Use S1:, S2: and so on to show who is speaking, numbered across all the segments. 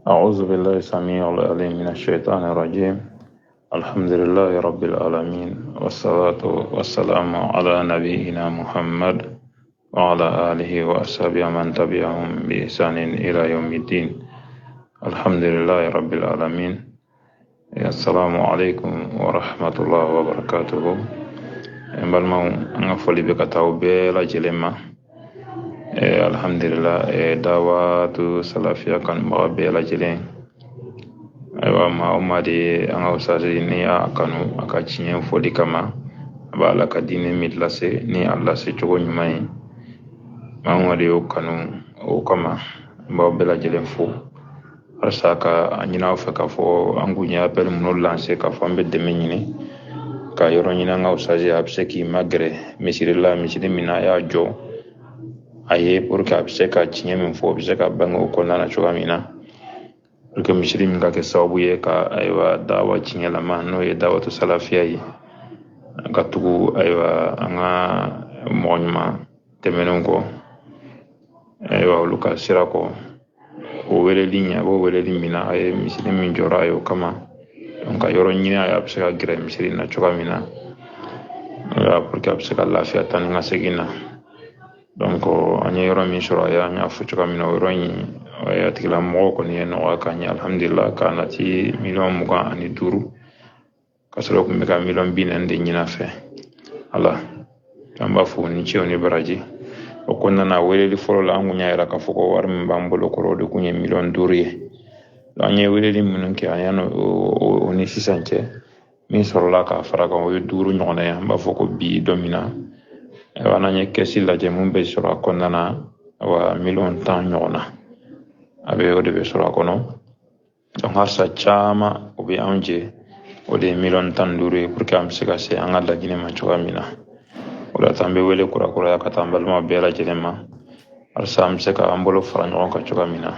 S1: أعوذ بالله السميع العليم من الشيطان الرجيم. الحمد لله رب العالمين، والصلاة والسلام على نبينا محمد وعلى آله وأصحابه ومن تبعهم بإحسان إلى يوم الدين. الحمد لله رب العالمين. السلام عليكم ورحمة الله وبركاته. N balimaw, an ka foli bɛ ka taa aw bɛɛ lajɛlen ma. Alhamdulillah, Dawatu Salafiya kanubaga bɛɛ lajɛlen, ayiwa, maa o maa de ye an ka usazi ni y'a kanu a ka tiɲɛ fɔli kama, a b'a la ka diinɛ min lase ni a lase cogo ɲuman ye, maa o maa de y'o kanu o kama, n b'aw bɛɛ lajɛlen fo. Halisa ka a ɲini aw fɛ k'a fɔ an kun ye appel minnu lancer k'a fɔ an bɛ dɛmɛ ɲini ka yɔrɔ ɲini an ka usazi a bɛ se k'i magɛrɛ misiri la, misiri min na a y'a jɔ a ye pour que a bɛ se ka tiɲɛ min fɔ, o bɛ se ka bange o kɔnɔna na cogoya min na, pour que misiri min ka kɛ sababu ye ka, ayiwa, dawa tiɲɛlama, n'o ye Dawatu Salafiya ye, ka tugu, ayiwa, an ka mɔgɔ ɲuman tɛmɛnenw kɔ, ayiwa, olu ka sira kɔ, o weleli ɲɛ, a b'o weleli min na, a ye misiri min jɔra a ye o kama. Donc ka yɔrɔ ɲini a ye, a bɛ se ka gɛrɛ misiri in na cogoya min na, pour que a bɛ se ka lafiya taa ni ka segin na. Donc an ye yɔrɔ min sɔrɔ a ye, an y'a fɔ cogoya min na, o yɔrɔ in, a tigilamɔgɔw kɔni ye nɔgɔya k'an ye, alhamdulillah, k'a nati miliyɔn 25, ka sɔrɔ kun bɛ ka miliyɔn 40 de ɲini a fɛ. Ala, an b'a fɔ ni cew ni baraji. O kɔnɔna na, weleli fɔlɔ la, an kun y'a yira k'a fɔ ko wari min b'an bolo kɔrɔ, o de kun ye miliyɔn 5 ye. An ye weleli minnu kɛ an y'an o ni sisan cɛ, min sɔrɔla k'a fara kan, o ye 5 ɲɔgɔnna ye. An b'a fɔ ko bi don min na, ayiwa, n'an ye kɛsi lajɛ, mun bɛ sɔrɔ a kɔnɔna na, ayiwa, miliyɔn 10 ɲɔgɔnna a bɛ, o de bɛ sɔrɔ a kɔnɔ. Donc halisa caman o bɛ anw jɛ, o de ye miliyɔn 15 ye, pour que an bɛ se ka se an ka laɲini ma cogoya min na. O de la an bɛ wele kurakuraya ka taa an balimaw bɛɛ lajɛlen ma, halisa an bɛ se k'an bolo fara ɲɔgɔn kan cogoya min na.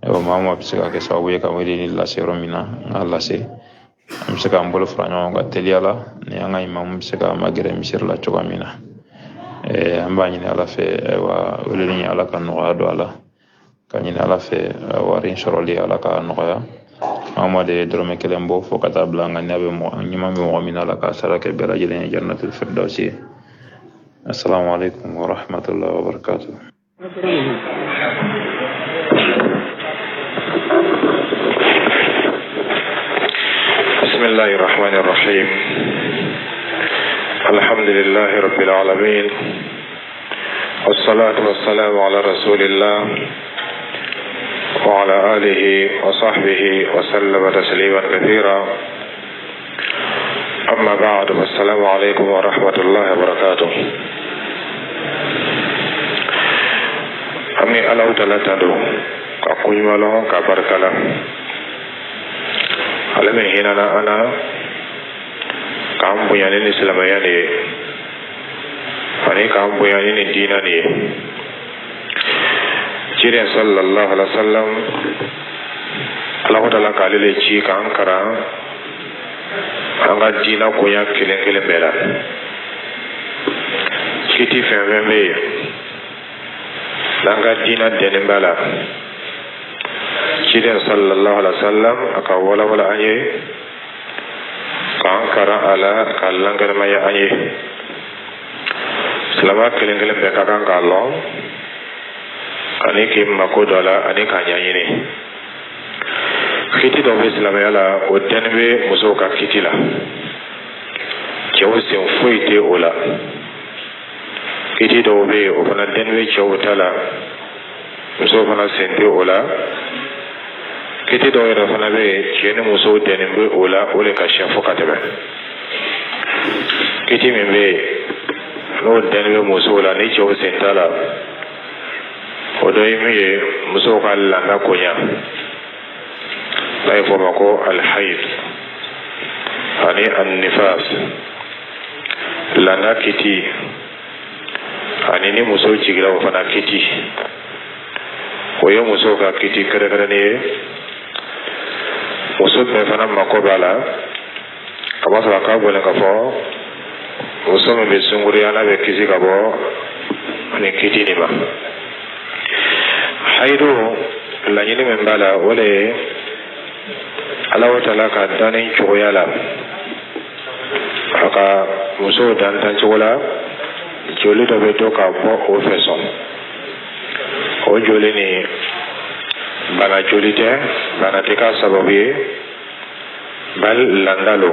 S1: Ayiwa, maa o maa bɛ se ka kɛ sababu ye ka weleli lase yɔrɔ min na, an k'a lase, an bɛ se k'an bolo fara ɲɔgɔn kan teliya la, ni an ka imamu bɛ se ka magɛrɛ misiri la cogoya min na. An b'a ɲini Ala fɛ, ayiwa, weleli in, Ala ka nɔgɔya don a la, ka ɲini Ala fɛ wari in sɔrɔli, Ala ka nɔgɔya. An ma de ye dɔrɔmɛ kelen bɔ fo ka taa bila an ka ɲɛ bɛ mɔgɔ ɲuman bɛ mɔgɔ min na, Ala ka sara kɛ bɛɛ lajɛlen ye jannatul firdausi ye. Assalamu alaikum wa rahmatullahi wa barakatuh.
S2: بسم الله الرحمن الرحيم. الحمد لله رب العالمين، والصلاة والسلام على رسول الله وعلى آله وصحبه وسلم تسليما كثيرا. أما بعد، والسلام عليكم ورحمة الله وبركاته. An bɛ Alahu Taala tando ka koɲuman lɔn ka barika la, ale min hinɛna an na k'an bonya ni nin silamɛya nin ye ani k'an bonya ni nin diinɛ nin ye. Ciden sallallahu alaihi wa sallam, Alahu Taala k'ale le ci k'an karan an ka diinɛ koɲa kelen kelen bɛɛ la. Kiti fɛn fɛn bɛ yen n'an ka diinɛ dɛnnen b'a la, ciden sallallahu alaihi wa sallam a ka walawala an ye, k'an karan a la, ka lankɛnɛmaya an ye. Silama kelen kelen bɛɛ ka kan k'a lɔn ani k'i mako dɔ la ani k'a ɲɛɲini. Kiti dɔ bɛ silamɛya la, o dɛnnen bɛ musow ka kiti la, cɛw sen foyi tɛ o la. Kiti dɔw bɛ yen, o fana dɛnnen bɛ cɛw ta la, musow fana sen tɛ o la. Kiti dɔw yɛrɛ fana bɛ yen, cɛ ni musow dɛnnen bɛ o la, o de ka siya fo ka tɛmɛ. Kiti min bɛ yen n'o dɛnnen bɛ musow la ni cɛw sen t'a la, o dɔ ye min ye, musow ka laada koɲa n'a ye fɔ o ma ko alhaid ani annifas, laada kiti, ani ni muso jiginna, o fana kiti. O ye musow ka kiti kɛrɛnkɛrɛnnen ye, muso bɛɛ fana mako b'a la. Kamasɔrɔ a ka gɛlɛn k'a fɔ muso min bɛ sunkuruya n'a bɛ kisi ka bɔ nin kiti nin ma. Hayidu Laɲini min b'a la, o de ye Alahu Taala ka danni cogoya la, a ka musow dan dancogo la, joli dɔ bɛ to ka bɔ o fɛ sɔn. O joli nin, bana joli tɛ, bana tɛ k'a sababu ye, bali landa lo.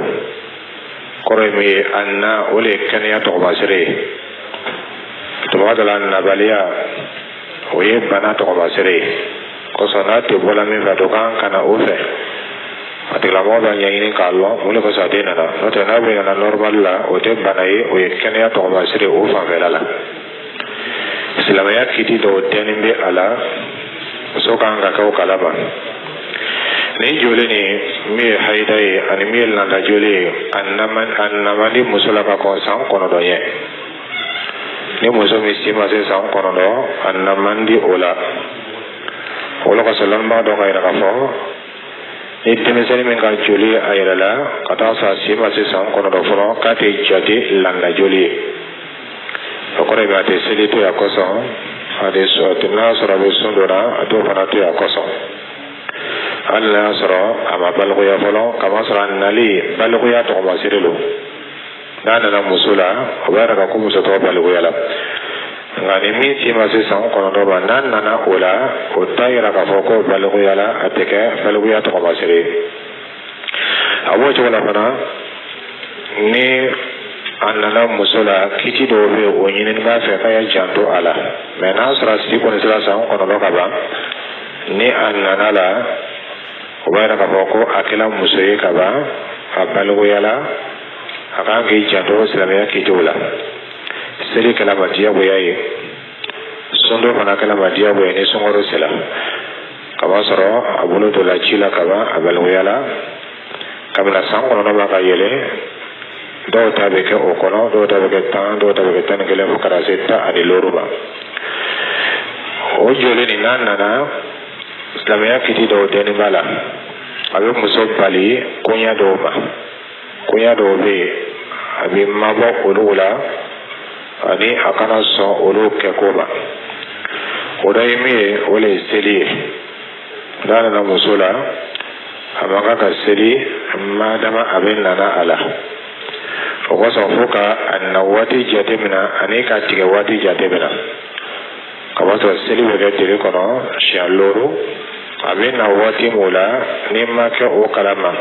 S2: Kɔrɔ ye min ye, a na, o de ye kɛnɛya tɔgɔmasere ye. Tuma dɔ la, nabaliya, o ye bana tɔgɔmasere ye. Kosɔn n'a tɛ bɔla min fɛ, a to kan ka na o fɛ, a tigilamɔgɔ b'a ɲɛɲini k'a lɔn mun de kosɔn a tɛ nana. N'o tɛ, n'a bɛ nana normal la, o tɛ bana ye, o ye kɛnɛya tɔgɔmasere o fanfɛla la. Silamɛya kiti dɔw dɛnni bɛ a la, muso kan ka kɛ o kalama. Nin joli nin min ye hayida ye ani min ye landa joli ye, a na man di muso la ka kɔn san 9 ɲɛ. Ni muso min si ma se san 9, a na man di o la. O la kosɔn, lɔnnibaa dɔ ka yira k'a fɔ ni denmisɛnnin min ka joli a yɛrɛ la ka taa sɔrɔ a si ma se san 9 fɔlɔ, k'a tɛ jate landa joli ye. O kɔrɔ ye a tɛ seli to yen a kosɔn, a tɛ n'a sɔrɔ a bɛ sun dɔ la, a t'o fana to yen a kosɔn, hali n'a y'a sɔrɔ a ma balikuya fɔlɔ. Kamasɔrɔ a nali, balikuya tɔgɔmasere don. N'a nana muso la, o b'a yira ko muso tɔgɔ balikuya la. Nka ni min si ma se san 9 ma, n'a nana o la, o t'a yira k'a fɔ ko balikuya la, a tɛ kɛ balikuya tɔgɔmasere ye. A b'o cogo la fana, ni a nana muso la, kiti dɔw bɛ yen, o ɲinini b'a fɛ k'a ye janto a la. Mɛ n'a sɔrɔ a si kɔni sera san 9 ka ban, ni a nana la, o b'a yira k'a fɔ ko a kɛla muso ye ka ban, a balikuyala, a kan k'i janto silamɛya kitiw la. Seli kɛla ma diyagoya ye, sundo fana kɛla ma diyagoya ni sunkaro sera. Kamasɔrɔ a bolo donna ji la ka ban, a balikuyala. Kabini san 9 ma ka yɛlɛ, dɔw ta bɛ kɛ o kɔnɔ, dɔw ta bɛ kɛ 10, dɔw ta bɛ kɛ 11, fo ka na se 15 ma. O joli nin, n'a nana, silamɛya kiti dɔw dɛnni b'a la. A bɛ muso bali koɲɛ dɔw ma. Koɲɛ dɔw bɛ yen, a bɛ mabɔ olu la ani a kana sɔn olu kɛko ma. O dɔ ye min ye, o de ye seli ye. N'a nana muso la, a man kan ka seli madama a bɛ nana a la. O kosɔn, fo ka a na waati jateminɛ ani ka tigɛ waati jateminɛ. Kamasɔrɔ seli bɛ kɛ tile kɔnɔ siɲɛ 5. A bɛ na waati mun la, n'i ma kɛ o kalama,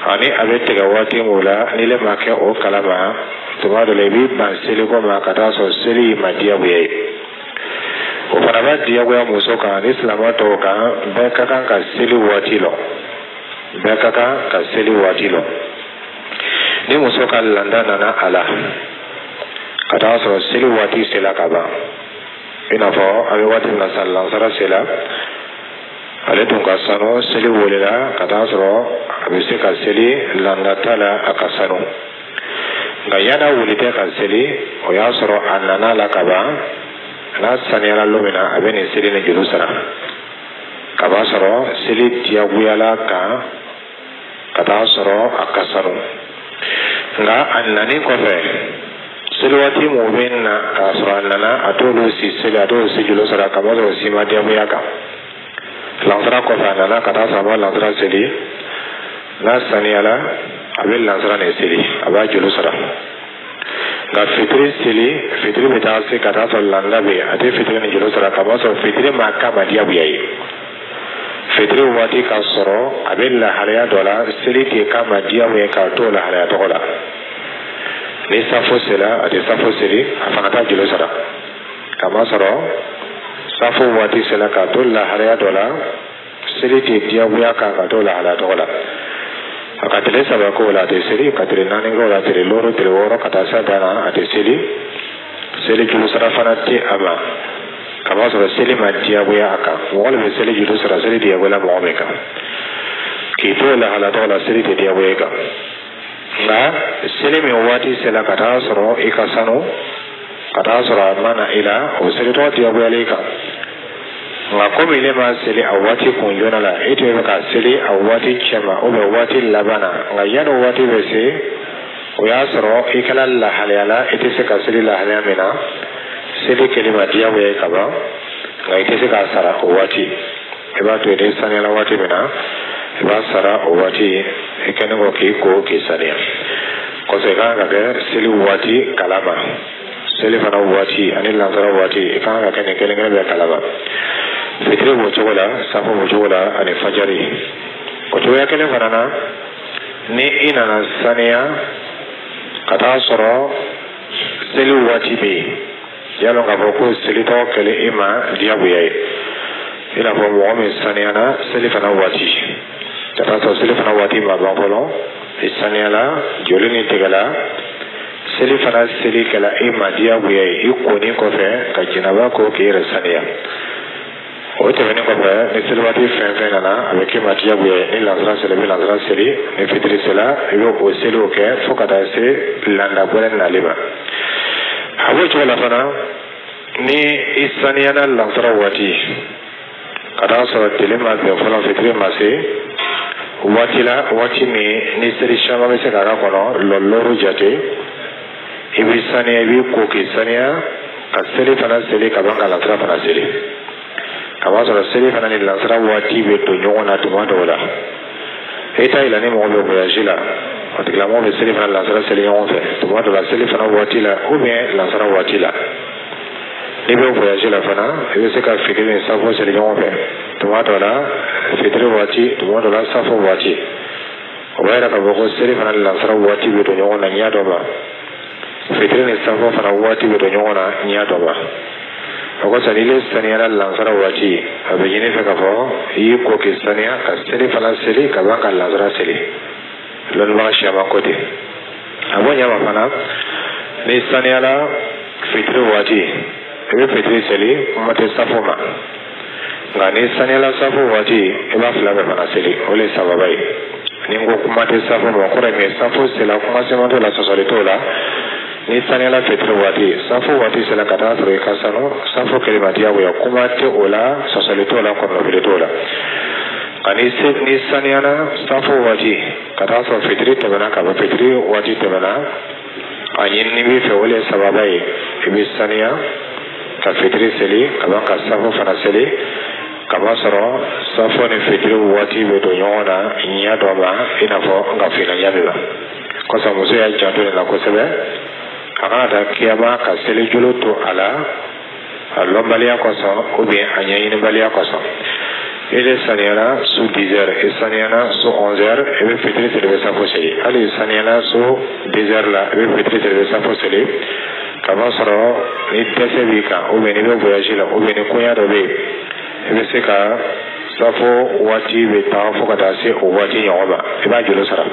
S2: ani a bɛ tigɛ waati mun la, n'i le ma kɛ o kalama, tuma dɔ la i b'i ban seliko ma ka taa sɔrɔ seli ma diyagoya ye. O fana b'a diyagoya muso kan ni silamɛ tɔw kan, bɛɛ ka kan ka seli waati lɔn, bɛɛ ka kan ka seli waati lɔn. Ni muso ka landa nana a la ka taa sɔrɔ seli waati sela ka ban, i n'a fɔ a bɛ waati min na sisan, lansara sela, ale dun ka sanu, seli welela ka taa sɔrɔ a bɛ se ka seli, landa t'a la, a ka sanu. Nka yan'a wuli tɛ ka seli, o y'a sɔrɔ a nana la ka ban. N'a saniyara lon min na, a bɛ nin seli ni juru sara, k'a sɔrɔ seli diyagoyala kan ka taa sɔrɔ a ka sanu. Nka a nani kɔfɛ, seli waati mun bɛ na k'a sɔrɔ a nana, a t'olu si seli, a t'olu si juru sara, k'a sɔrɔ si ma diyagoya kan. Lansara kɔfɛ, a nana ka taa sɔrɔ a ma lansara seli, n'a saniyala, a bɛ lansara nin seli, a b'a juru sara. Nka fitiri seli, fitiri bɛ taa se ka taa sɔrɔ landa bɛ yen, a tɛ fitiri ni juru sara, k'a sɔrɔ fitiri ma k'a ma diyagoya ye. Fitiri waati ka sɔrɔ a bɛ lahalaya dɔ la, seli tɛ k'a ma diyagoya k'a to lahalaya tɔgɔ la. Ni safo sera, a tɛ safo seli, a fana t'a juru sara, kamasɔrɔ safo waati sera k'a to lahalaya dɔ la, seli tɛ diyagoya kan ka to lahalaya tɔgɔ la. A ka tile 3 k'o la, a tɛ seli. Ka tile 4 k'o la, tile 5, tile 6, ka taa se dan na, a tɛ seli. Seli juru sara fana tɛ a ma, kamasɔrɔ seli ma diyagoya a kan. Mɔgɔ de bɛ seli juru sara seli diyagoya mɔgɔ min kan. K'i to lahala tɔgɔ la, seli tɛ diyagoya i kan. Nka seli min waati sera ka taa sɔrɔ i ka sanu, ka taa sɔrɔ a ma na i la, o seli tɔgɔ diyagoyalen i kan. Nka komi ne ma seli a waati kun joona la, e tun bɛ ka seli a waati cɛma ou bien waati laban na, nka yanni o waati bɛ se, o y'a sɔrɔ i kɛla lahalaya la i tɛ se ka seli lahalaya min na, seli kɛli ma diyagoya ye ka ban, nka i tɛ se k'a sara o waati. I b'a to yen, n'i saniyala waati min na, i b'a sara o waati, i kɛlen kɔ k'i ko k'i saniya. Kɔsɔn i kan ka kɛ seli waati kalama, seli fana waati ani lansara waati, i kan ka kɛ nin kelen kelen bɛɛ kalama. Fitiri b'o cogo la, safo b'o cogo la, ani fajari. O cogoya kelen fana na, ni i nana saniya ka taa sɔrɔ seli waati bɛ yen, y'a lɔn k'a fɔ ko seli tɔgɔ kɛlen i ma diyagoya ye. I n'a fɔ mɔgɔ min saniyana seli fana waati, ka taa sɔrɔ seli fana waati ma ban fɔlɔ, i saniyala, joli ni tigɛla, seli fana seli kɛla i ma diyagoya ye, i konin kɔfɛ ka jinaba ko k'i yɛrɛ saniya. O tɛmɛnen kɔfɛ, ni seli waati fɛn fɛn nana, a bɛ k'i ma diyagoya ye. Ni lansara sera, i bɛ lansara seli. Ni fitiri sera, i bɛ o seliw kɛ fo ka taa se landa gbɛrɛ nali ma. A b'o cogo la fana, ni i saniyana lansara waati ka taa sɔrɔ tile ma bɛn fɔlɔ, fitiri ma se waati la, waati min ni seli caman bɛ se k'a ka kɔnɔ lɔlɔru jate, i b'i saniya, i b'i ko k'i saniya ka seli fana seli ka ban ka lansara fana seli. A b'a sɔrɔ seli fana ni lansara waati bɛ don ɲɔgɔn na tuma dɔw la. E t'a yira ni mɔgɔ bɛ voyage la, a tigilamɔgɔ bɛ seli fana lansara seli ɲɔgɔn fɛ tuma dɔ la, seli fana waati la ou bien lansara waati la. N'i bɛ voyage la fana, i bɛ se ka fitiri ni safo seli ɲɔgɔn fɛ tuma dɔ la, fitiri waati, tuma dɔ la safo waati. O b'a yira k'a fɔ ko seli fana ni lansara waati bɛ don ɲɔgɔn na ɲɛ dɔ ma, fitiri ni safo fana waati bɛ don ɲɔgɔn na ɲɛ dɔ ma. O kosɔn, n'i le saniyara lansara waati, a bɛ ɲini fɛ k'a fɔ i y'i ko k'i saniya ka seli fana seli ka ban ka lansara seli. Lɔnnibaga siyaman ko ten. A b'o ɲɛma fana, n'i saniyara fitiri waati, i bɛ fitiri seli, kuma tɛ safo ma. Nka n'i saniyala safo waati, i b'a fila bɛɛ fana seli, o le ye sababa ye. Ni n ko kuma tɛ safo ma, o kɔrɔ ye min ye? Safo sela, kuma caman t'o la, sɔsɔli t'o la. N'i saniyala fitiri waati, safo waati sela ka taa sɔrɔ i ka sanu, safo kɛlen ma diyagoya, kuma tɛ o la, sɔsɔli t'o la, kɔnɔnafili t'o la. Nka ni saniyana safo waati ka taa sɔrɔ fitiri tɛmɛna ka ban, fitiri waati tɛmɛna, a ɲinini b'i fɛ, o le ye sababa ye. I bɛ saniya ka fitiri seli ka ban ka safo fana seli, ka ban sɔrɔ safo ni fitiri waati bɛ don ɲɔgɔn na ɲɛ dɔ ma, i n'a fɔ n ka fina ɲɛ min ma. Kɔsɔn muso y'a janto nin la kosɛbɛ, a kana taa kiyama ka seli jolo to a la a lɔnbaliya kosɔn ou bien a ɲɛɲinibaliya kosɔn. I de saniyara su 10 heures, i saniyana su 11 heures, i bɛ fitiri seli, i bɛ safo seli. Hali i saniyana su 10 heures la, i bɛ fitiri seli, i bɛ safo seli. Ka ban sɔrɔ ni dɛsɛ b'i kan ou bien n'i bɛ voyage la ou bien ni koɲa dɔ bɛ yen, i bɛ se ka safo waati bɛ taa fo ka taa se o waati ɲɔgɔn ma, i b'a jolo sara.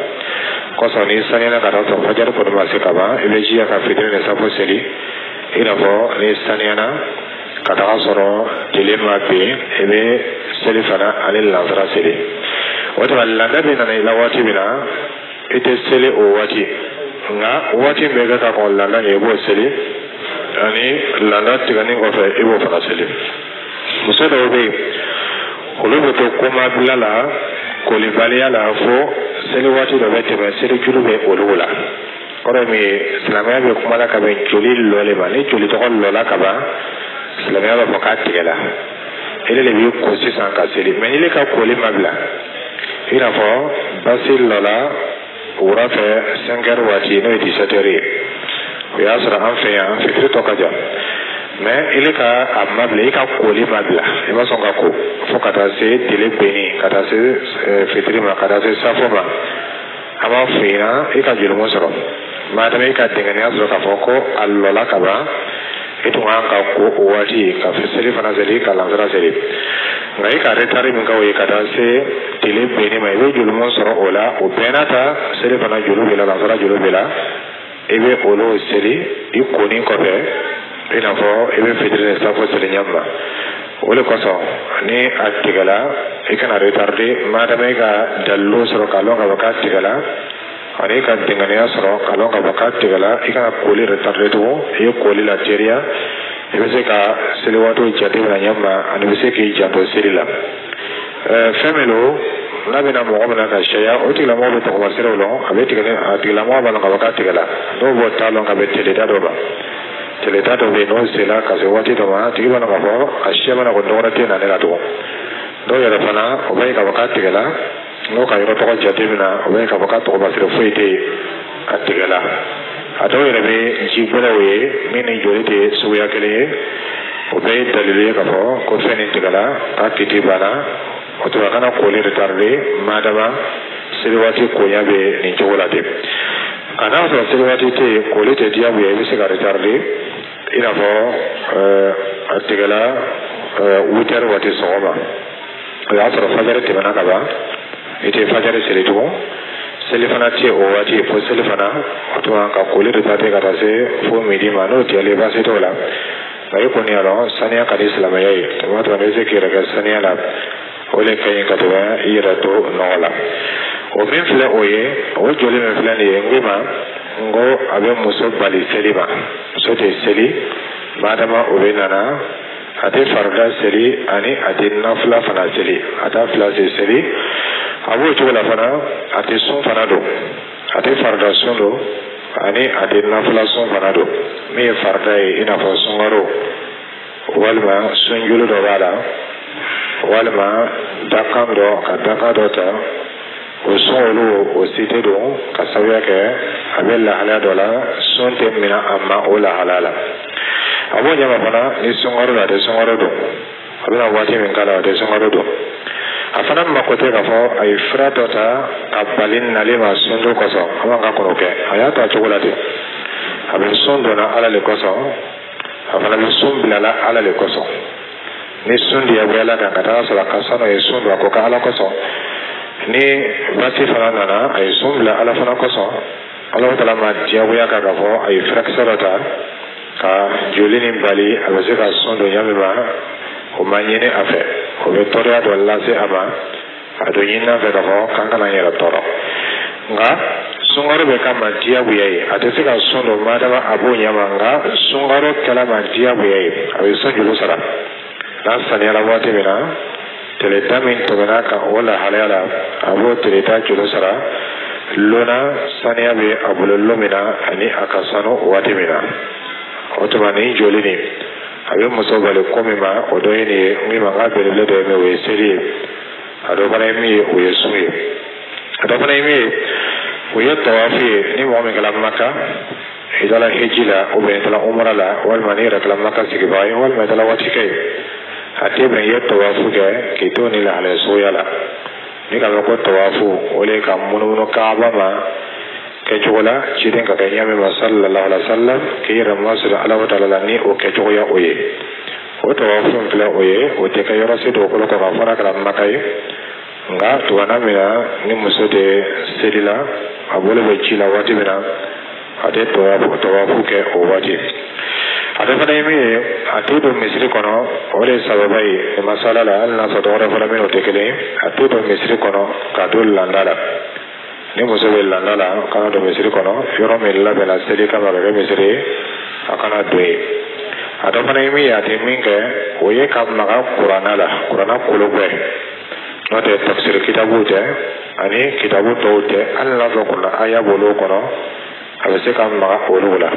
S2: Kosɔn n'i saniyana ka taa sɔrɔ fajari kɔni ma se ka ban, i bɛ jija ka fitiri ni safo seli. I n'a fɔ n'i saniyana ka taga sɔrɔ tile ma bin, i bɛ seli fana ani lansara seli. O tuma landa bɛ nana i la waati min na, i tɛ seli o waati, nka waati min bɛ kɛ ka kɔn landa ɲɛ, i b'o seli, ani landa tigɛni kɔfɛ, i b'o fana seli. Muso dɔw bɛ yen, olu bɛ to komabila la, kolibaliya la, fo seli waati dɔ bɛ tɛmɛ, seli julu bɛ olu la. Kɔrɔ ye min ye, silamɛya bɛ kuma la ka bɛn joli lɔlen ma. Ni joli tɔgɔ lɔla ka ban, silamɛya b'a fɔ k'a tigɛla, ele de b'i ko sisan ka seli. Mɛ n'ile ka koli ma bila, i n'a fɔ basi lɔla wura fɛ 5 heures waati, n'o ye 17 heures ye, o y'a sɔrɔ an fɛ yan fitiri tɔ ka jan, mɛ ile ka a ma bila, i ka koli ma bila, i ma sɔn ka ko fo ka taa se tile benni, ka taa se fitiri ma, ka taa se safo ma, a b'a f'i ɲɛna i ka jolimu sɔrɔ. Madama i ka dɛngɛniya sɔrɔ k'a fɔ ko a lɔla ka ban, i tun kan ka ko o waati ka seli fana seli ka lansara seli, nka i ka retard min kɛ o ye ka taa se tile benni ma, i bɛ jolimu sɔrɔ o la. O bɛɛ n'a ta, seli fana jolu b'i la, lansara jolu b'i la, i bɛ olu seli i koni kɔfɛ, i n'a fɔ i bɛ fitiri ni safo seli ɲɛ ma. O de kosɔn ni a tigɛla, i kana retarder. Madama i ka dalilu sɔrɔ k'a lɔn k'a fɔ k'a tigɛla, ani i ka dɛngɛniya sɔrɔ k'a lɔn k'a fɔ k'a tigɛla, i kana koli retarder tugun. I ye koli la teriya, i bɛ se ka seli waatiw jateminɛ ɲɛ ma, ani i bɛ se k'i janto seli la. Fɛn min don n'a bɛna mɔgɔ min na ka sɛya, o tigilamɔgɔ bɛ tɔgɔmasiraw lɔn, a bɛ tigɛ, a tigilamɔgɔ b'a lɔn k'a fɔ k'a tigɛla. Dɔw b'o t'a lɔn ka bɛn teleda dɔ ma, teleda dɔ bɛ yen, n'o sela ka se waati dɔ ma, a tigi b'a lɔn k'a fɔ a siya mana ko dɔwɛrɛ tɛ na ne la tugun. Dɔw yɛrɛ fana o b'a ye k'a fɔ k'a tigɛla, n'o ka yɔrɔ tɔgɔ jate minɛ, o b'a ye k'a fɔ k'a tɔgɔmasiri foyi tɛ yen, a tigɛla. A dɔw yɛrɛ bɛ ji gbɛrɛw ye min ni joli tɛ suguya kelen ye. O bɛɛ ye dalilu ye k'a fɔ ko fɛn nin tigɛla, k'a kiti banna. O tuma kana koli retarde madama seli waati koɲa bɛ nin cogo la ten. Nka n'a sɔrɔ seli waati tɛ yen, koli tɛ diyagoya, i bɛ se ka retarde, i n'a fɔ a tigɛla huit heures waati sɔgɔma, o y'a sɔrɔ fajari tɛmɛna ka ban, i tɛ fajari seli tugun, selifana tɛ o waati fo selifana. O tuma ka koli retarde ka taa se fo midi ma, n'o tigɛlen, baasi t'o la. Nka i kɔni y'a dɔn, saniya ka di silamɛya ye. O b'a to n'i bɛ se k'i yɛrɛ kɛ saniya la, o de ka ɲi ka tɛmɛ i yɛrɛ to nɔgɔ la. O min filɛ o ye, o joli min filɛ nin ye, n ko i ma n ko a bɛ muso bali seli ma. Muso tɛ seli madama o bɛ nana, a tɛ farida seli ani a tɛ nafila fana seli, a t'a fila se seli. A b'o cogo la fana, a tɛ sun fana don, a tɛ farida sun don ani a tɛ nafila sun fana don. Min ye farida ye, i n'a fɔ sunkaro walima sunjulu dɔ b'a la, walima dakan dɔ ka dakan dɔ ta, o sun olu o si tɛ don, ka sababuya kɛ a bɛ lahalaya dɔ la, sun tɛ minɛ a ma o lahalaya la. A b'o ɲɛma fana, ni sunkaro la, a tɛ sunkaro don, a bɛna waati min k'a la, a tɛ sunkaro don. A fana mako tɛ k'a fɔ a ye fura dɔ ta ka bali nali ma sundon kosɔn, a man ka kɔnɔ kɛ, a y'a ta cogo la ten. A bɛ sun donna Ala le kosɔn, a fana bɛ sun bilala Ala le kosɔn. Ni sun diyagoyala kan ka taga sɔrɔ a ka sanu, ye sun don a ko ka Ala kosɔn. Ni basi fana nana, a ye sun bila Ala fana kosɔn. Ala taala ma diyagoya kan k'a fɔ a ye furakisɛ dɔ ta ka joli nin bali, a bɛ se ka sun don ɲa min ma, o ma ɲini a fɛ, o bɛ tɔɔrɔya dɔ lase a ma. A don ɲinina fɛ k'a fɔ k'an kana n yɛrɛ tɔɔrɔ. Nka sunkaro bɛ k'a ma diyagoya ye, a tɛ se ka sun don madama a b'o ɲɛma. Nka sunkaro kɛla ma diyagoya ye, a bɛ sun juru sara n'a saniyala waati min na. Tile tan min tɛmɛna kan o lahalaya la, a b'o tile tan juru sara lona saniya bɛ a bolo lon min na ani a ka sanu waati min na. O tuma nin joli nin a bɛ muso bali ko min ma, o dɔ ye nin ye. Min ma n ka belebele dɔ ye min, o ye seli ye. A dɔ fana ye min ye, o ye sun ye. A dɔ fana ye min ye, o ye tawafu ye. Ni mɔgɔ min kɛra Maka, i taara heji la, ou bien i taara umra la, walima n'i yɛrɛ kɛra Maka sigibaga ye, walima i taara waati kɛ ye, a tɛ bɛn i ye tawafu kɛ k'i to nin lahalaya suguya la. Ni ka mɛn ko tawafu, o de ye ka munumunu Kaaba ma kɛcogo la ciden ka kɛ ɲa min ma sallallahu alaihi wa sallam, k'i yɛrɛ masiri Ala taala la ni o kɛcogoya o ye. O tawafu min filɛ o ye, o tɛ kɛ yɔrɔ si dugukolo kɔ kan fo n'a kɛra Maka ye. Nka tumana min na ni muso tɛ seli la, a bolo bɛ ji la waati min na, a tɛ tawafu kɛ o waati. A dɔ fana ye min ye, a tɛ don misiri kɔnɔ. O de ye sababa ye nin masala la, hali n'a sɔrɔ dɔwɛrɛ fana min o tɛ kelen ye. A tɛ don misiri kɔnɔ k'a to landa la. Ni muso bɛ landa la, a kana don misiri kɔnɔ. Yɔrɔ min labɛnna seli kama ka kɛ misiri ye, a kana don yen. A dɔ fana ye min ye, a tɛ min kɛ, o ye ka maga kuranna la, kuranna kolo bɛɛ, n'o tɛ tafsiri kitabuw tɛ ani kitabu tɔw tɛ. Hali n'a sɔrɔ kuranna aya b'olu kɔnɔ, a bɛ se ka maga olu la.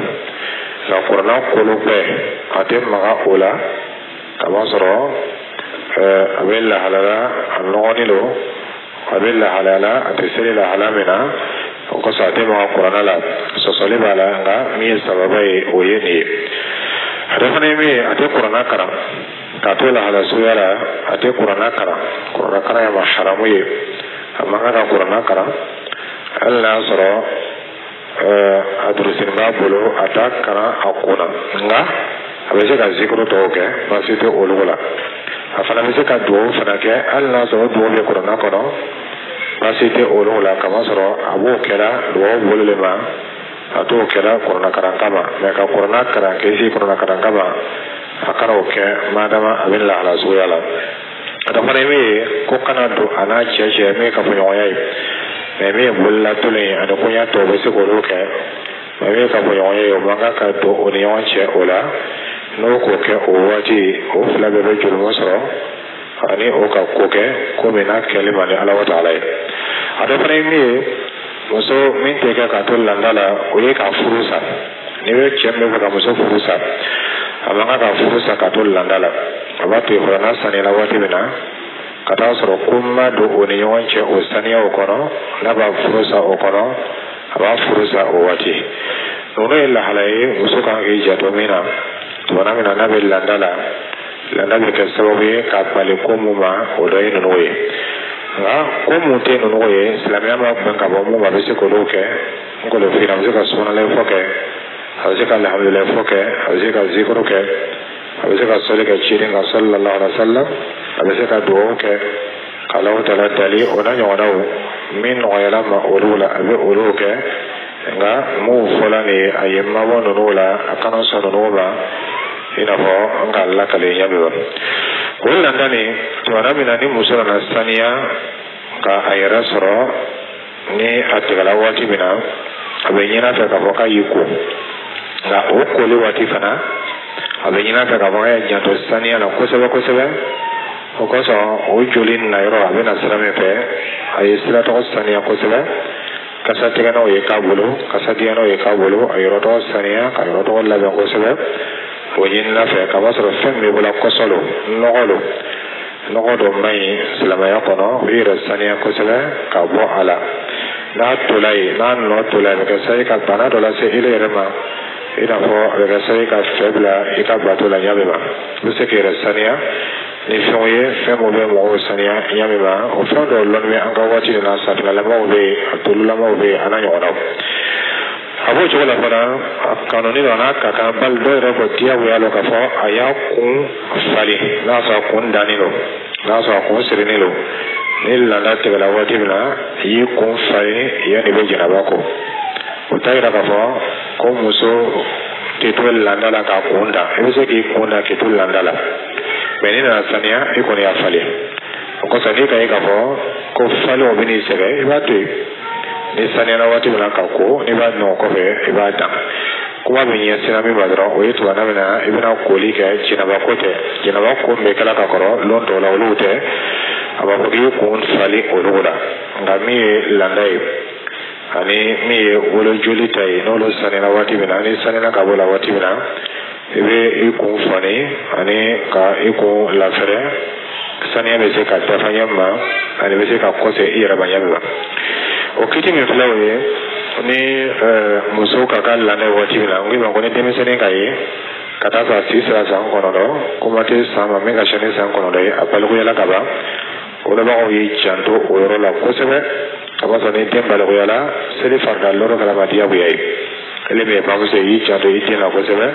S2: Nka kuranna kolo bɛɛ, a tɛ maga o la, kamasɔrɔ a bɛ lahala la, a nɔgɔnin don, a bɛ lahalaya la, a tɛ seli lahala min na, o kosɔn a tɛ maga kuranna la. Sɔsɔli b'a la, nka min ye sababa ye, o ye nin ye. A dɔ fana ye min ye, a tɛ kuranna karan k'a to lahala suguya la. A tɛ kuranna karan, kuranna karan y'a ma haramu ye, a man kan ka kuranna karan. Hali n'a y'a sɔrɔ a durusini b'a bolo, a t'a karan a kun na, nka a bɛ se ka zikuru tɔw kɛ, baasi tɛ olu la. A fana bɛ se ka dugawu fana kɛ, hali n'a sɔrɔ dugawu bɛ kuranna kɔnɔ, baasi tɛ olu la, kamasɔrɔ a b'o kɛra dugawu bolo le ma, a t'o kɛra kuranna karan kama. Mɛ ka kuranna karan k'i sigi kuranna karan kama, a kana o kɛ madama a bɛ lahala suguya la. A dɔ fana ye min ye, ko kana don a n'a cɛ cɛ min ye kafoɲɔgɔnya ye. Mɛ min ye bololatulon ye ani koɲa tɔw, bɛ se k'olu kɛ. Mɛ min ye kafoɲɔgɔnya ye, o man kan ka don o ni ɲɔgɔn cɛ o la. N'o k'o kɛ o waati, o fila bɛɛ bɛ jurumu sɔrɔ ani o ka ko kɛ ko min n'a kɛli man di Ala wa taala ye. A dɔ fana ye min ye, muso min tɛ kɛ k'a to landa la, o ye k'a furu sa. N'i bɛ cɛ min bɛ fɛ ka muso furu sa, a man kan ka furu sa k'a to landa la. A b'a to yen fɔlɔ, n'a saniyala waati min na. Ka taa sɔrɔ ko ma don o ni ɲɔgɔn cɛ o saniyaw kɔnɔ, n'a b'a furu sa o kɔnɔ, a b'a furu sa o waati. Ninnu ye lahala ye muso kan k'i janto min na tuma min na n'a bɛ landa la. Landa bɛ kɛ sababu ye k'a bali ko mun ma, o dɔ ye ninnu ye. Nka ko mun tɛ ninnu ye, silamɛya ma gbɛn ka bɔ mun ma, a bɛ se k'olu kɛ. N k'olu f'i ɲɛna, a bɛ se ka sumanalɛ fɔ kɛ, a bɛ se ka alhamdulilayi fɔ kɛ, a bɛ se ka zikuru kɛ, a bɛ se ka sɔli kɛ ciden kan sallallahu alaihi wa sallam, a bɛ se ka dugawu kɛ k'Alahu taala dali, o n'a ɲɔgɔnnaw. Min nɔgɔyala ma olu la, a bɛ olu kɛ. Nka mun fɔla nin ye, a ye mabɔ ninnu la, a kana sɔn ninnu ma, i n'a fɔ n k'a lakale ɲɛ min ma. O landa nin, tuma min na ni muso nana saniya ka a yɛrɛ sɔrɔ, ni a tigɛla waati min na, a bɛ ɲin'a fɛ k'a fɔ k'a y'i ko. Nka o koli waati fana, a bɛ ɲin'a fɛ k'a fɔ k'a y'a janto saniya la kosɛbɛ kosɛbɛ. O kosɔn, o joli na yɔrɔ, a bɛ na sira min fɛ, a ye sira tɔgɔ saniya kosɛbɛ. Kasa tigɛnnaw ye k'a bolo, kasa digɛnnaw ye k'a bolo, a yɔrɔ tɔgɔ saniya, ka yɔrɔ tɔgɔ labɛn kosɛbɛ. O ɲinina fɛ k'a b'a sɔrɔ fɛn min bɛ bɔla kɔsɔ lo, nɔgɔ lo, nɔgɔ dɔ man ɲi silamɛya kɔnɔ. O yɛrɛ saniya kosɛbɛ ka bɔ a la. N'a tola yen, n'a nɔ tola yen, a bɛ kɛ sababu ye ka bana dɔ lase ile yɛrɛ ma, i n'a fɔ a bɛ kɛ sababu ye ka fɛ bila i ka bato la ɲa min ma. I bɛ se k'i yɛrɛ saniya ni fɛnw ye, fɛn min bɛ mɔgɔw saniya ɲa min ma. O fɛn dɔw lɔnni bɛ an ka waati nin na, safinɛlamaw bɛ yen, a tolulamaw bɛ yen, a n'a ɲɔgɔnnaw. A b'o cogo la fana, a kanuni don, a n'a ka kan, bali dɔw yɛrɛ ko diyagoya lo k'a fɔ a y'a kun falen, n'a sɔrɔ a kun danni don, n'a sɔrɔ a kun sirinin don. Ni landa tigɛla waati min na, i y'i kun falen yanni i bɛ janaba ko. O t'a yira k'a fɔ ko muso tɛ to landa la k'a kun da. I bɛ se k'i kun da k'i to landa la, mɛ n'i nana saniya, i kɔni y'a falen. O kosɔn, n'i ka ye k'a fɔ ko falen o bɛ n'i sɛgɛn, i b'a to yen. Ni saniyala waati min na ka ko, n'i b'a nɔ kɔfɛ, i b'a dan. Kuma bɛ ɲɛsinna min ma dɔrɔn, o ye tuma min na i bɛna koli kɛ, jɛnɛba ko tɛ. Jɛnɛba ko min bɛ kɛla ka kɔrɔ lon tɔw la, olu tɛ. A b'a fɔ k'i kun falen olu la. Nka min ye landa ye ani min ye wolojoli ta ye, n'olu saniyala waati min na, ni saniyala ka bɔ la waati min na, i bɛ i kun fani ani ka i kun lafɛrɛ. Saniya bɛ se ka dafa ɲɛ min ma, ani bɛ se ka kɔsɛ i yɛrɛ ma ɲɛ min ma. O kiti min filɛ, o ye ni muso ka ka landa ye waati min na, n ko i ma ko ni denmisɛnnin ka ye ka taa sɔrɔ a si sera san 9, kuma tɛ san ma min ka ca ni san 9 ye, a balikuyala ka ban. Wolobagaw y'i janto o yɔrɔ la kosɛbɛ. A b'a sɔrɔ ni den balikuyala, seli farida lɔrɔ kɛra ma diyagoya ye. Ele min ye bamuso ye, y'i janto i den la kosɛbɛ,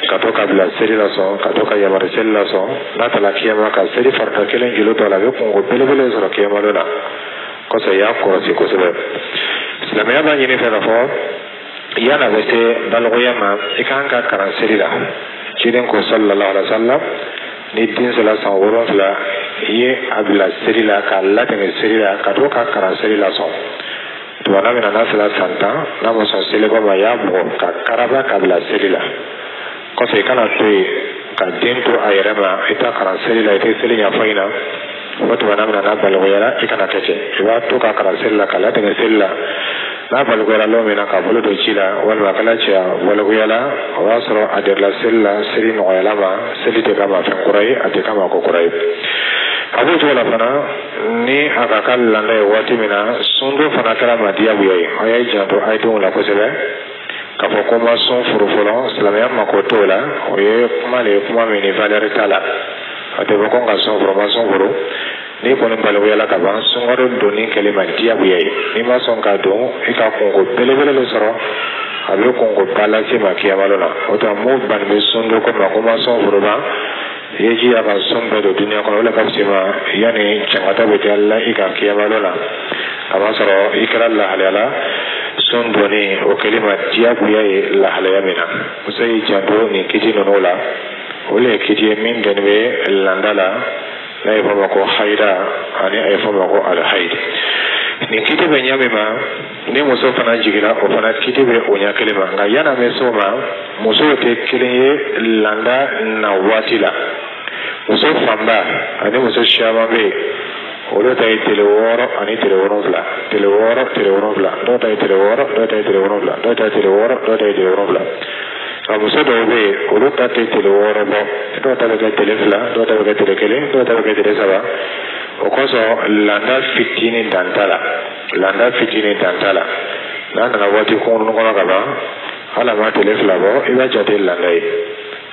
S2: ka to ka bila seli la sɔn, ka to ka yamaru seli la sɔn. N'a taara kiyama ka seli farida kelen jolo tɔ la, a bɛ kunko belebele sɔrɔ kiyama don na. Kosɔn, i y'a kɔlɔsi kosɛbɛ. Silamɛya b'a ɲini fɛ k'a fɔ yan'a bɛ se balikuya ma, i kan ka kalan seli la. Ciden ko sallallahu alaihi wa sallam, ni den sera san 7, i ye a bila seli la, k'a latɛmɛ seli la, ka to ka kalan seli la sɔn. Tuma min na n'a sera san 10, n'a ma sɔn seliko ma, i y'a bugɔ ka karaba ka bila seli la. Kɔfɛ, i kana to yen ka den to a yɛrɛ ma, i t'a kalan seli la, i tɛ seli ɲɛfɔ ɲɛna. O tuma min na n'a balikuyara, i kana kɛ ten. I b'a to ka kalan seli la, ka latɛmɛ seli la. N'a balikuyara lon min na, ka bolo don ji la walima a kɛla cɛya balikuyala, o b'a sɔrɔ a delila seli la, seli nɔgɔyala ma, seli tɛ k'a ma fɛn kura ye, a tɛ k'a ma ko kura ye. A b'o cogo la fana, ni a ka ka landa ye waati min na, sundon fana kɛra ma diyagoya ye. A y'a janto a ye denw la kosɛbɛ k'a fɔ ko ma sun furu fɔlɔ, silamɛya mako t'o la. O ye kuma de ye, kuma min ni valeur t'a la. A tɛ fɔ ko n ka sun furu, ma sun furu. N'i kɔni balikuyala ka ban, sunkalo donni kɛlen ma diyagoya ye. N'i ma sɔn ka don, i ka kunko belebele de sɔrɔ, a bɛ kunko ba lase ma kiyama don na. O tuma, mun banni bɛ sun don ko ma ko ma sun furu ban, i ye jija ka sun bɛɛ don duniya kɔnɔ, o de ka fisa ma yanni cɛnkata bɛ taa la i kan kiyama don na. A b'a sɔrɔ i kɛra lahalaya la, sun donni o kɛlen ma diyagoya ye lahalaya min na. Muso y'i janto nin kiti ninnu la. O le ye kiti ye min dɛnni bɛ landa la, n'a ye fɔ ma ko hayida, ani a ye fɔ ma ko alihayid. Nin kiti bɛ ɲa min ma, ni muso fana jiginna, o fana kiti bɛ o ɲa kelen ma. Nka yan'an bɛ s'o ma, musow tɛ kelen ye landa na waati la. Muso fanba ani muso caman bɛ yen, olu ta ye tile 6 ani tile 7, tile 6, tile 7. Dɔw ta ye tile 6, dɔw ta ye tile 7, dɔw ta ye tile 6, dɔw ta ye tile 7. Nka muso dɔw bɛ yen, olu ta tɛ tile 6 bɔ. Dɔw ta bɛ kɛ tile 2, dɔw ta bɛ kɛ tile 1, dɔw ta bɛ kɛ tile 3. O kosɔn landa fitinin dan t'a la, landa fitinin dan t'a la. N'a nana waati kunkurunnin kɔnɔ ka ban, hali a ma tile 2 bɔ, i b'a jate landa ye.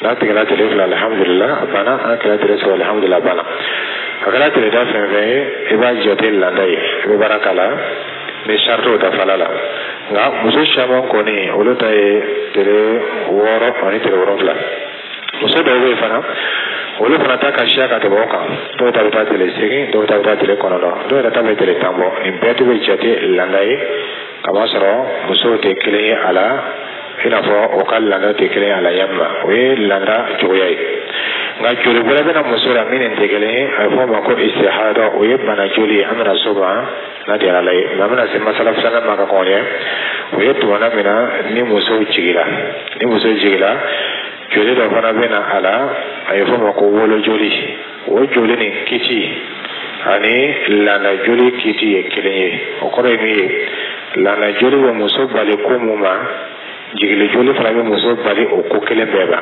S2: N'a tigɛla tile 2, alihamudulila, a banna. N'a kɛra tile 3, alihamudulila, a banna. A kɛra tile da fɛn fɛn ye, i b'a jate landa ye, i bɛ baara k'a la ni saritiw dafala la. Nka muso caman kɔni, olu ta ye tile 6 ani tile 7. Muso dɔw bɛ yen fana, olu fana ta ka siya ka tɛmɛ o kan. Dɔw ta bɛ taa tile 8, dɔw ta bɛ taa tile 9, dɔw yɛrɛ ta bɛ tile 10 bɔ. Nin bɛɛ tɛ bɛ jate landa ye, kamasɔrɔ musow tɛ kelen ye a la, i n'a fɔ o ka landa tɛ kelen ye a la yamma. O ye landa cogoya ye. Nka joli wɛrɛ bɛna muso la min nin tɛ kelen ye, a bɛ fɔ o ma ko istihada, o ye bana joli ye. An bɛna s'o ma n'a diyara Ala ye. Mɛ an bɛna se masala filanan ma ka kɔn ɲɛ. O ye tumana min na ni musow jigila, ni muso jigila, joli dɔ fana bɛ na a la, a bɛ fɔ o ma ko wolojoli. O joli nin kiti ani laada joli kiti ye kelen ye. O kɔrɔ ye min ye, laada joli bɛ muso bali ko mun ma, jigili joli fana bɛ muso bali o ko kelen bɛɛ ma.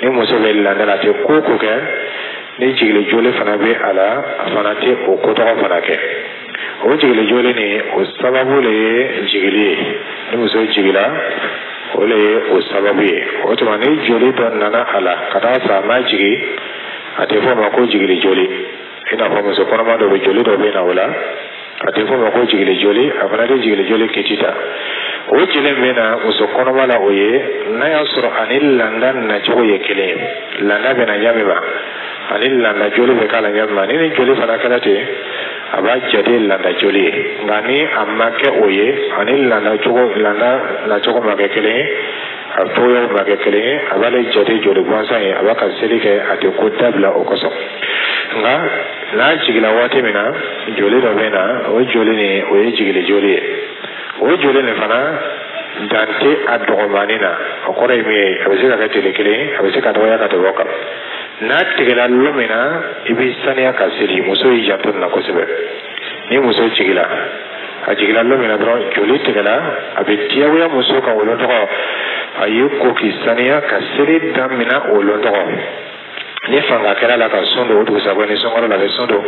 S2: Ni muso bɛ laada la, a tɛ ko o ko kɛ, ni jigili joli fana bɛ a la, a fana tɛ o ko tɔgɔ fana kɛ. O jigili joli nin, o sababu le ye jigili ye. Ni muso jigila, o le ye o sababu ye. O tuma ni joli dɔ nana a la ka taa sɔrɔ a ma jigin, a tɛ fɔ o ma ko jigili joli. I n'a fɔ muso kɔnɔma dɔ bɛ, joli dɔ bɛ na o la, a tɛ fɔ o ma ko jigili joli, a fana tɛ jigili joli kiti ta. O joli min bɛ na muso kɔnɔma la, o ye n'a y'a sɔrɔ ani landa nacogo ye kelen ye. Landa bɛ na ɲa min ma, ani landa joli bɛ k'a la ɲa min ma, ni ni joli fana kɛra ten, a b'a jate landa joli ye. Nka ni a ma kɛ o ye, ani landa cogo, landa nacogo ma kɛ kelen ye, a cogoyaw ma kɛ kelen ye, a b'ale jate joli gansan ye, a b'a ka seli kɛ, a tɛ ko dabila o kosɔn. Nka n'a jigila waati min na, joli dɔ bɛ na, o joli nin, o ye jigili joli ye. O joli nin fana dan tɛ a dɔgɔmani na. O kɔrɔ ye min ye, a bɛ se ka kɛ tile 1 ye, a bɛ se ka dɔgɔya ka tɛmɛ o kan. N'a tigɛla lon min na, i bɛ saniya ka seli. Muso y'i janto nin na kosɛbɛ. Ni muso jigila, a jigila lon min na dɔrɔn, joli tigɛla, a bɛ diyagoya muso kan o lon tɔgɔ, a y'i ko k'i saniya ka seli daminɛ o lon tɔgɔ. Ni fanga kɛra la ka sun don o dugusajɛ, ni sunkalo la, a bɛ sun don.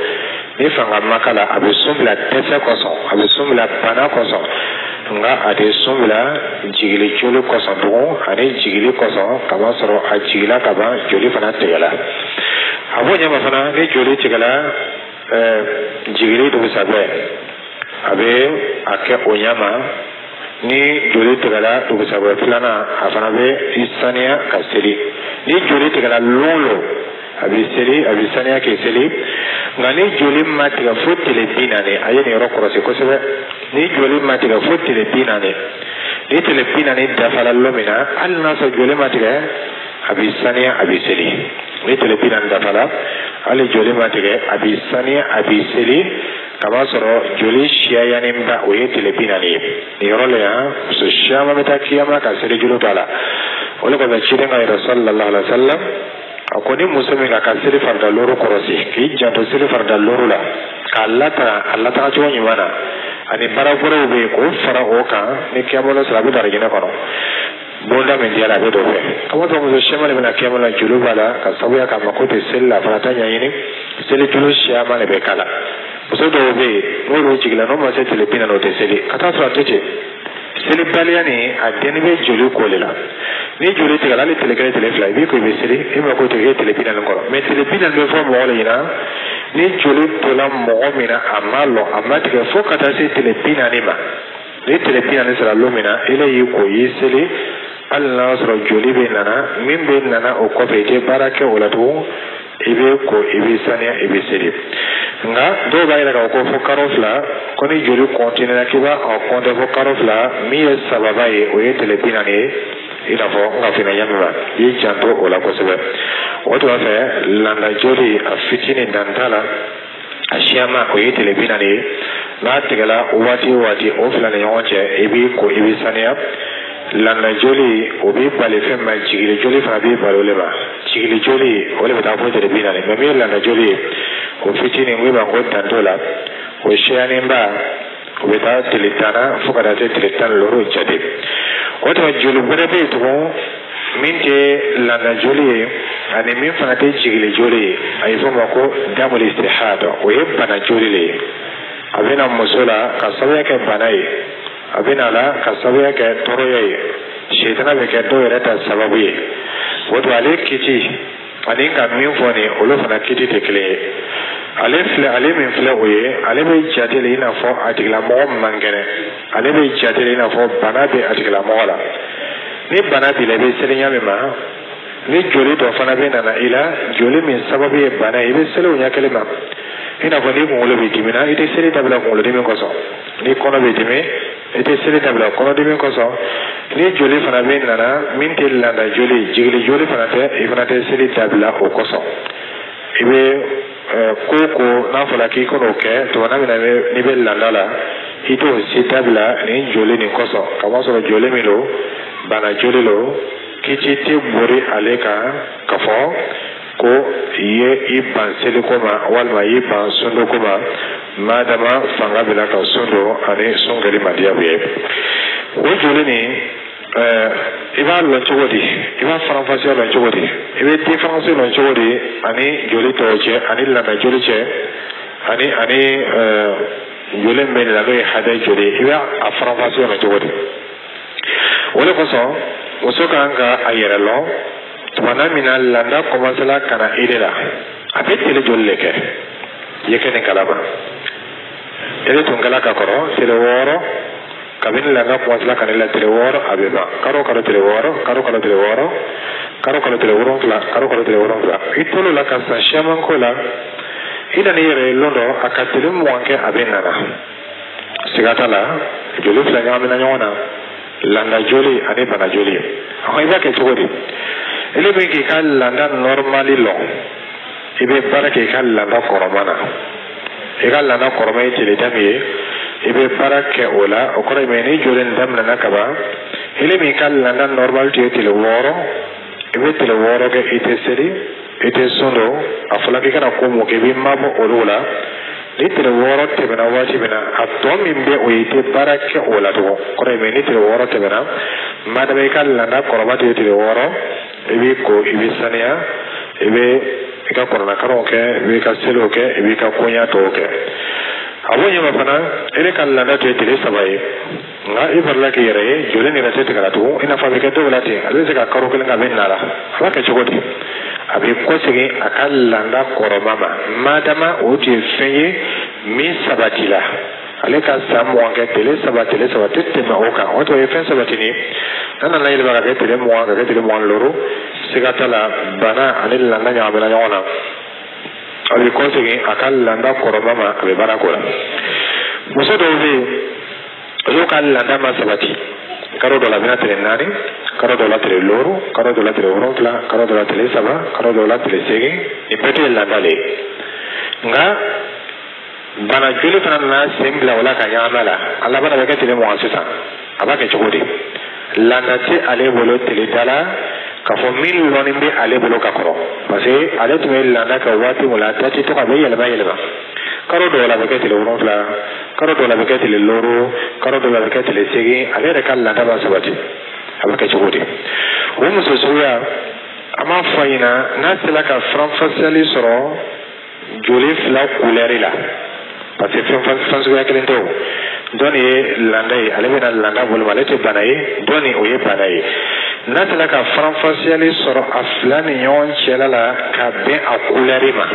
S2: Ni fanga ma k'a la, a bɛ sun bila dɛsɛ kosɔn, a bɛ sun bila bana kosɔn, nka a tɛ sun bila jigili joli kosɔn tugun, ani jigili kosɔn, kamasɔrɔ a jigila ka ban, joli fana tigɛla. A b'o ɲɛma fana, ni joli tigɛla, jigili dugusajɛ, a bɛ a kɛ o ɲɛma. Ni joli tigɛla dugusajɛ filanan, a fana bɛ i saniya ka seli. Ni joli tigɛla lon o lon, a bɛ seli, a bɛ saniya k'i seli. Nka ni joli ma tigɛ fo tile 40, a ye nin yɔrɔ kɔlɔsi kosɛbɛ. Ni joli ma tigɛ fo tile 40, ni tile 40 dafala lon min na, hali n'a sɔrɔ joli ma tigɛ, a bɛ saniya, a bɛ seli. Ni tile 40 dafala, hali joli ma tigɛ, a bɛ saniya, a bɛ seli, kamasɔrɔ joli siyayaninba o ye tile 40 ye. Nin yɔrɔ la yan, muso caman bɛ taa kiyama ka seli juru to a la. O de kosɔn ciden ka yɛrɛ sallallahu alaihi wa sallam, a ko ni muso min k'a ka seli farida looru kɔlɔsi, k'i janto seli farida looru la, k'a lataga a lataga cogo ɲuman na, ani baara wɛrɛw bɛ yen k'o fara o kan, ni kiyama lon sera, a bɛ don arijinɛ kɔnɔ. Bonda min diyara, a bɛ don o fɛ. Kamasɔrɔ muso caman de bɛna kiyama la, juru b'a la, ka sababuya k'a mako tɛ seli la, a fana t'a ɲɛɲini, seli juru caman de bɛ k'a la. Muso dɔw bɛ yen, n'olu jigila, n'o ma se tile 40, o tɛ seli. Ka taa sɔrɔ a tɛ ten. Selibaliya nin, a denni bɛ joli ko de la. Ni joli tigɛla, hali tile 1, tile 2, i b'i ko i bɛ seli, i mako tɛ kɛ tile 40 kɔrɔ. Mɛ tile 40 bɛ fɔ mɔgɔ de ɲɛna, ni joli tola mɔgɔ min na, a ma lɔ, a ma tigɛ fo ka taa se tile 40 ma. Ni tile 40 sera lon min na, i y'i ko, y'i seli, hali n'a sɔrɔ joli bɛ nana, min bɛ nana o kɔfɛ, i tɛ baara kɛ o la tugun, i bɛ ko, i bɛ saniya, i bɛ seli. Nka dɔw b'a yira k'a fɔ ko fo karo 2, ko ni joli kɔntinɛra, k'i b'a kɔntɛ fo karo 2, min ye sababa ye, o ye tile 40 ye. I n'a fɔ n ka fina ɲɛ min ma, i y'i janto o la kosɛbɛ. O tuma fɛ, landa joli a fitinin dan t'a la, a siyama o ye tile 40 ye. N'a tigɛla waati o waati, o fila ni ɲɔgɔn cɛ, i b'i ko, i b'i saniya. Landa joli o b'i bali fɛn ma, jigili joli fana b'i bali o de ma. Jigili joli o de bɛ taa fo tile 40, mɛ min ye landa joli ye, o fitinin, ko i ma ko dan t'o la, o siyaninba o bɛ taa tile 10 na fo ka taa se tile 15 jate. O tuma joli wɛrɛ bɛ yen tugun min tɛ landa joli ye, Ani min fana tɛ jigili joli ye, a ye fɔ o ma ko damul istihada, o ye bana joli le ye. A bɛ na muso la ka sababuya kɛ bana ye, a bɛ na la ka sababuya kɛ tɔɔrɔya ye, sitana bɛ kɛ dɔw yɛrɛ ta sababu ye. O don ale kiti ani ka min fɔ nin, olu fana kiti tɛ kelen ye. Ale filɛ, ale min filɛ o ye, ale bɛ jate le i n'a fɔ a tigilamɔgɔ man kɛnɛ, ale bɛ jate le i n'a fɔ bana bɛ a tigilamɔgɔ la. Ni bana b'i la, i bɛ seli ɲa min ma, ni joli dɔ fana bɛ nana i la, joli min sababu ye bana ye, i bɛ seli o ɲɛ kelen ma. I n'a fɔ ni kunkolo b'i dimi na, i tɛ seli dabila kunkolodimi kosɔn. Ni kɔnɔ b'i dimi, i tɛ seli dabila kɔnɔdimi kosɔn. Ni joli fana bɛ nana min tɛ landa joli, jigili joli fana tɛ, i fana tɛ seli dabila o kosɔn. I bɛ ko o ko n'a fɔra k'i kan'o kɛ tuma min na n'i bɛ landa la, i t'o si dabila nin joli nin kosɔn, kamasɔrɔ joli min don, bana joli don, kiti tɛ bori ale kan k'a fɔ ko i ye i ban seliko ma walima i y'i ban sundoko ma, madama fanga b'i la ka sun don ani sun kɛli ma diya u ye. O joli nin, i b'a lɔn cogo di? I b'a faranfasiya lɔn cogo di? I bɛ différence lɔn cogo di ani joli tɔw cɛ, ani landa joli cɛ, ani joli min bɛ nin la n'o ye hadɛ joli ye, i b'a faranfasiya lɔn cogo di? O de kosɔn muso ka kan ka a yɛrɛ lɔn tuma min na landa kɔmansela ka na i de la, a bɛ tele joli de kɛ i ye kɛ nin kalama. Tele tun kɛla ka kɔrɔ tele 6, kabini landa kɔmansela ka na i la tele 6 a bɛ ban, karo kalo tele 6, karo kalo tele 6, karo kalo tele 7, karo kalo tele 7. I tolo la ka san siaman ko la, i nana i yɛrɛ ye lon dɔ a ka tele 20 kɛ a bɛ nana. Siga t'a la, joli fila ɲagamina ɲɔgɔn na, landa joli ani bana joli. I b'a kɛ cogo di? Ele bɛ k'i ka landa nɔrɔmali lɔn, i bɛ baara kɛ i ka landa kɔrɔma na. I ka landa kɔrɔma ye tele da min ye, i bɛ baara kɛ o la. O kɔrɔ ye min ye, ni joli nin daminɛna ka ban, ele min ka landa nɔrɔmali tun ye tele 6, i bɛ tele 6 kɛ, i tɛ seli, i tɛ sun don, a fɔla k'i kana ko mun kɛ, i b'i mabɔ olu la. Ni tele 6 tɛmɛna waati min na, a tɔ min bɛ o ye, i tɛ baara kɛ o la tugun. Kɔrɔ ye min ye, ni tele 6 tɛmɛna, madama i ka landa kɔrɔba tun ye tele 6, i b'i ko, i bɛ saniya, i bɛ i ka kɔrɔnakaranw kɛ, i b'i ka seliw kɛ, i b'i ka koɲa tɔw kɛ. A b'o ɲɛma fana, e ka landa tun ye tele 3 ye, nka i farila k'i yɛrɛ ye joli nin yɛrɛ tɛ tigɛ la tugun, i n'a fɔ a bɛ kɛ dɔw la ten, ale bɛ se ka karo kelen kɛ a bɛ na la. A b'a kɛ cogo di? A bɛ kɔsegin a ka landa kɔrɔma ma, madama o tun ye fɛn ye min sabatila. Ale ka san 20 kɛ tele 3, tele 3 tɛ tɛmɛ o kan, o tun ye fɛn sabatinin. N'a nana yɛlɛma ka kɛ tele 20, ka kɛ tele 25, siga t'a la, bana ani landa ɲagamina ɲɔgɔn na. A bɛ kɔsegin a ka landa kɔrɔma ma, a bɛ baara k'o la. Muso dɔw bɛ yen, olu ka landa ma sabati, karo dɔ la a bɛna tele 4, karo dɔ la tele 5, karo dɔ la tele 7, karo dɔ la tele 3, karo dɔ la tele 8. Nin bɛɛ tɛ landa le ye. Nka bana joli fana nana sen bila o la ka ɲagami a la, a laban a bɛ kɛ tele 20 sisan. A b'a kɛ cogo di? Landa tɛ ale bolo tele da la k'a fɔ min lɔnni bɛ ale bolo ka kɔrɔ, parce que ale tun bɛ landa kɛ waati min la, dati tɔgɔ a bɛ yɛlɛma yɛlɛma. Karo dɔw la a bɛ kɛ tele 7, karo dɔw la a bɛ kɛ tele 5, karo dɔw la a bɛ kɛ tele 8. Ale yɛrɛ ka landa b'a sabati, a bɛ kɛ cogo di? O muso suguya, an b'a fɔ a ɲɛna n'a sera ka faranfasiyali sɔrɔ joli fila kulɛri la, parce que fɛn suguya kelen tɛ o. Dɔ nin ye landa ye, ale bɛna landa bolo ma, ale tɛ bana ye. Dɔ nin o ye bana ye. N'a sera ka faranfasiyali sɔrɔ a fila ni ɲɔgɔn cɛla la ka bɛn a kulɛri ma,